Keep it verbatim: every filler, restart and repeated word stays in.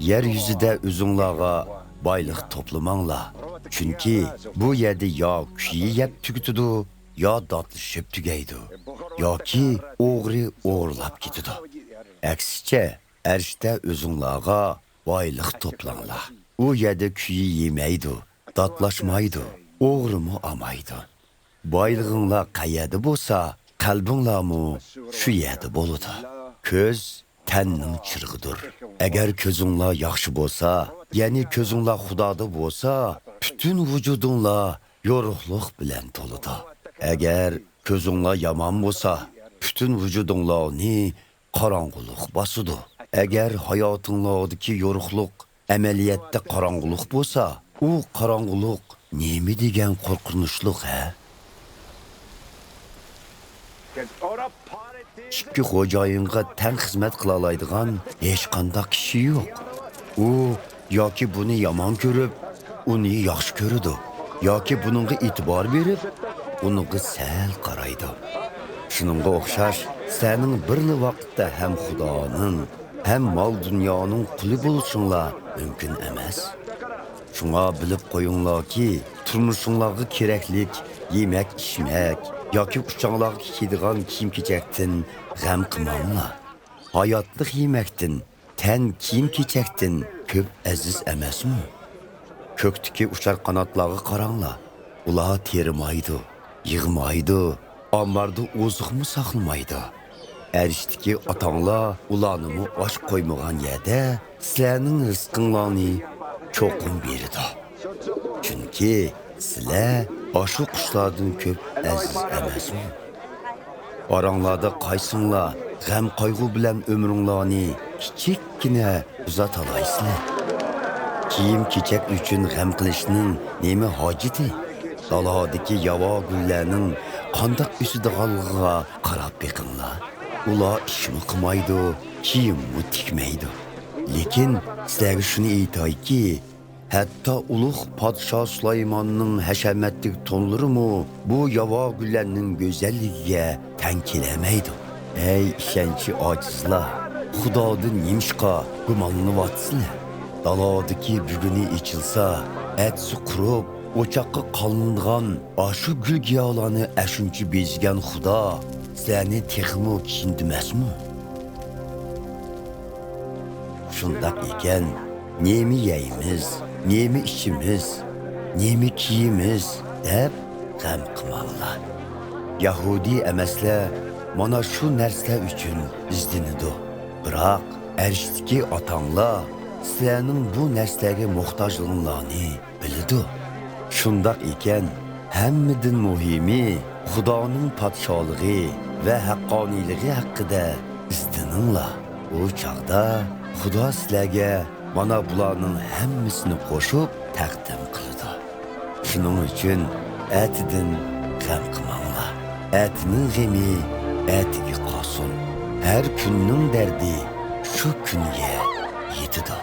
يەر يۈزىدە ئۆزۈڭلارغا بايلىق توپلىماڭلار. چۈنكى بۇ يەردە يا كۈيى يەپ تۈگىتىدۇ، يا داتلىشىپ تۈگەيدۇ، ياكى ئوغرى ئوغرىلاپ كېتىدۇ. ئەكسىچە، ئەرشتە ئۆزۈڭلارغا بايلىق توپلاڭلار. ئۇ يەردە كۈيى يېمەيدۇ، داتلاشمايدۇ، ئوغرىمۇ ئالمايدۇ. بايلىقىڭلار قەيەردە بولسا، قەلبىڭلارمۇ شۇ يەردە بولىدۇ. كۆز تەننىڭ چىرىغىدۇر. ئەگەر كۆزۈڭلار ياخشى بولسا، يەنى كۆزۈڭلار خۇدادا بولسا، پۈتۈن ۋۇجۇدۇڭلار يورۇقلۇق بىلەن تولىدۇ. ئەگەر كۆزۈڭلار يامان بولسا، پۈتۈن ۋۇجۇدۇڭلارنى قاراڭغۇلۇق باسىدۇ. ئەگەر ھاياتىڭلاردىكى يورۇقلۇق ئەمەلىيەتتە قاراڭغۇلۇق بولسا، ئۇ قاراڭغۇلۇق نېمە دېگەن قورقۇنچلۇق، ھە؟ ئىككى خوجايىنغا تەڭ خىزمەت قىلالايدىغان ھېچقانداق كىشى يوق. ئۇ ياكى بۇنى يامان كۆرۈپ، ئۇنى ياخشى كۆرىدۇ، ياكى بۇنىڭغا ئېتىبار بېرىپ، ئۇنىڭغا سەل قارايدۇ. شۇنىڭغا ئوخشاش، سەنىڭ بىرلا ۋاقىتتا ھەم خۇدانىڭ، ھەم مال-دۇنيانىڭ قۇلى بولۇشۇڭلار مۇمكىن ئەمەس. شۇڭا بىلىپ قويۇڭلاركى، تۇرمۇشۇڭلارغا كېرەكلىك يېمەك-ئىچمەك ياكى ئۇچاڭلارغا كىيىدىغان كىيىم-كېچەكتىن غەم قىلماڭلار. ھاياتلىق يېمەكتىن، تەن كىيىم-كېچەكتىن كۆپ ئەزىز ئەمەسمۇ؟ كۆكتىكى ئۇچار قاناتلارغا قاراڭلار. ئۇلار تېرىمايدۇ، يىغمايدۇ، ئامباردا ئوزۇقمۇ ساقلىمايدۇ. ئەرشتىكى ئاتاڭلار ئۇلارنىمۇ ئاچ قويمىغان يەردە سىلەرنىڭ رىزقىڭلارنى چوقۇم بېرىدۇ. چۈنكى سىلەر ئاشۇ قۇشلاردىن كۆپ ئەزىز ئەمەسمۇ؟ ئاراڭلاردا قايسىڭلار غەم-قايغۇ بىلەن ئۆمرۈڭلارنى كىچىككىنە ئۇزاتالايسىلەر؟ كىيىم-كېچەك ئۈچۈن غەم قىلىشنىڭ نېمە ھاجىتى؟ دالادىكى ياۋا گۈللەرنىڭ قانداق ئۆسىدىغانلىقىغا قاراپ بېقىڭلار. ئۇلار ئىشمۇ قىلمايدۇ، كىيىممۇ تىكمەيدۇ. لېكىن سىلەرگە شۇنى ئېيتايكى، ھەتتا ئۇلۇغ پادىشاھ سۇلايماننىڭ ھەشەمەتلىك تونلىرىمۇ بۇ ياۋا گۈللەرنىڭ گۈزەللىكىگە تەڭ كېلەلمەيدۇ. ئەي ئىشەنچى ئاجىزلار، خۇدادىن نېمىشقا گۇمانلىنىۋاتىسىلەر؟ دالادىكى بۈگۈنى ئېچىلسا، ئەتىسى قۇرۇپ، ئوچاققا قالىنىدىغان ئاشۇ گۈل-گىياھلارنى ئەشۇنچە بېزىگەن خۇدا سىلەرنى تېخىمۇ كىيىندۈرمەسمۇ؟ شۇنداق ئىكەن، نېمە يەيمىز، نېمە ئىچىمىز، نېمە كىيىمىز دەپ غەم قىلماڭلار. يەھۇدىي ئەمەسلەر مانا شۇ نەرسىلەر ئۈچۈن ئىزدىنىدۇ. بىراق، ئەرشتىكى ئاتاڭلار سىلەرنىڭ بۇ نەرسىلەرگە موھتاجلىقىڭلارنى بىلىدۇ. شۇنداق ئىكەن، ھەممىدىن مۇھىمى، خۇدانىڭ پادىشاھلىقى ۋە ھەققانىيلىقى ھەققىدە ئىزدىنىڭلار. ئۇ چاغدا خۇدا سىلەرگە مانا بۇلارنىڭ ھەممىسىنى قوشۇپ تەقدىم قىلىدۇ. شۇنىڭ ئۈچۈن ئەتىدىن غەم قىلماڭلار. ئەتىنىڭ غېمى ئەتىگە قالسۇن. ھەر كۈننىڭ دەردى شۇ كۈنگە يېتىدۇ.